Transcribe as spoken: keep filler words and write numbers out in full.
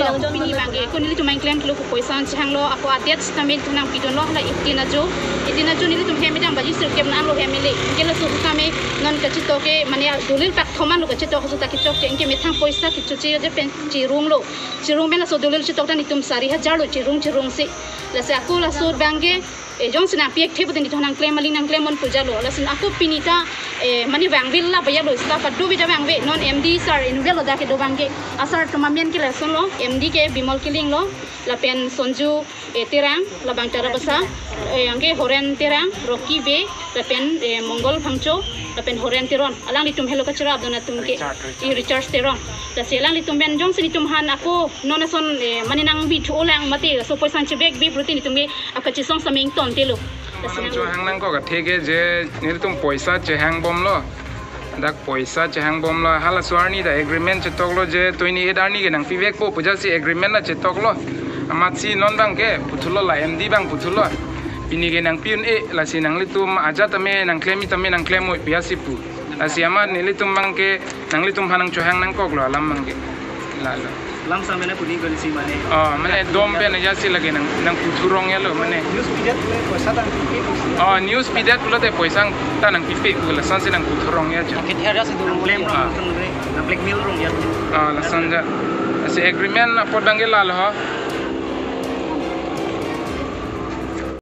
Pini abangke, ako nelitum main claim kilo ko poisa chehanglo, ako adet sitame nangpidunlo, hala eighteen ajo. Eighteen ajo nelitum hem idang baji sirkep na lo hem ili. Anke laso sitame non kachetok ke, mane dolil pak thoman lo kachetok, laso ta kechokche, anke methang poisa kechoche je pen chirunglo. Chirung pen laso dolil chetok ta nelitum sari hajar lo chirung chirungsi. Lasi ako laso abangke, eh, jongsi nangpi-ek the pute nelitum nang claim, aling nang claim un pu jalo. Lason ako pini ta, eh, mane vangve la bayalo, staff ado bida vangve, non M D sir inutvet lo dak kedo abangke. A sir atum amen ke lason lo, M D ke Bimol Killing lo, lapen Sonju, eh, Terang, labang Tarabasa, eh, anke Horen Terang, Rocky Bey, lapen, eh, Mongol Phangcho, lapen Horen Teron. Alanglitum helo kachira abdon atum ke, Richard, Richard. I Richard Teron. Lasi alanglitum pen jongsi nelitum aphan ako non ason, eh, mane nangbi thu-o lang mate, laso poisa chebekve pute nelitum ke akachesong sitame ingtonte lo. Lasi nang chohang nangkok athe ke je nelitum poisa chehangbomlo. Dak poisa chehangbomlo, halaso arni ta agreement chetoklo je twenty-eight arni ke nangpivekpo pu jasi agreement la chetoklo. Amatsi non abangke puthulo, la M D abang puthulo. Pini ke nangpi un-e, lasi nanglitum ajat tame nang claim, itame nang claim oi pu jasi pu. Lasi amat nelitum abangke nanglitum aphan nang chohang nangkoklo alam abangke. Lalo. Lamsang mane puni gonsi mane. Oh, mane dom pen jasi lake nang, nangputhurong jalo mane. News pidet le poisa ta nangpipe. Oh, news pidet pulote poisa ta nangpipe pu, lasonsi nangputhurong jalo. Nang kether jasi do. Nang claim rong, ah, nang blackmail rong jalo. Ah, lason ja. Lasi agreement apot abangke lalo ho.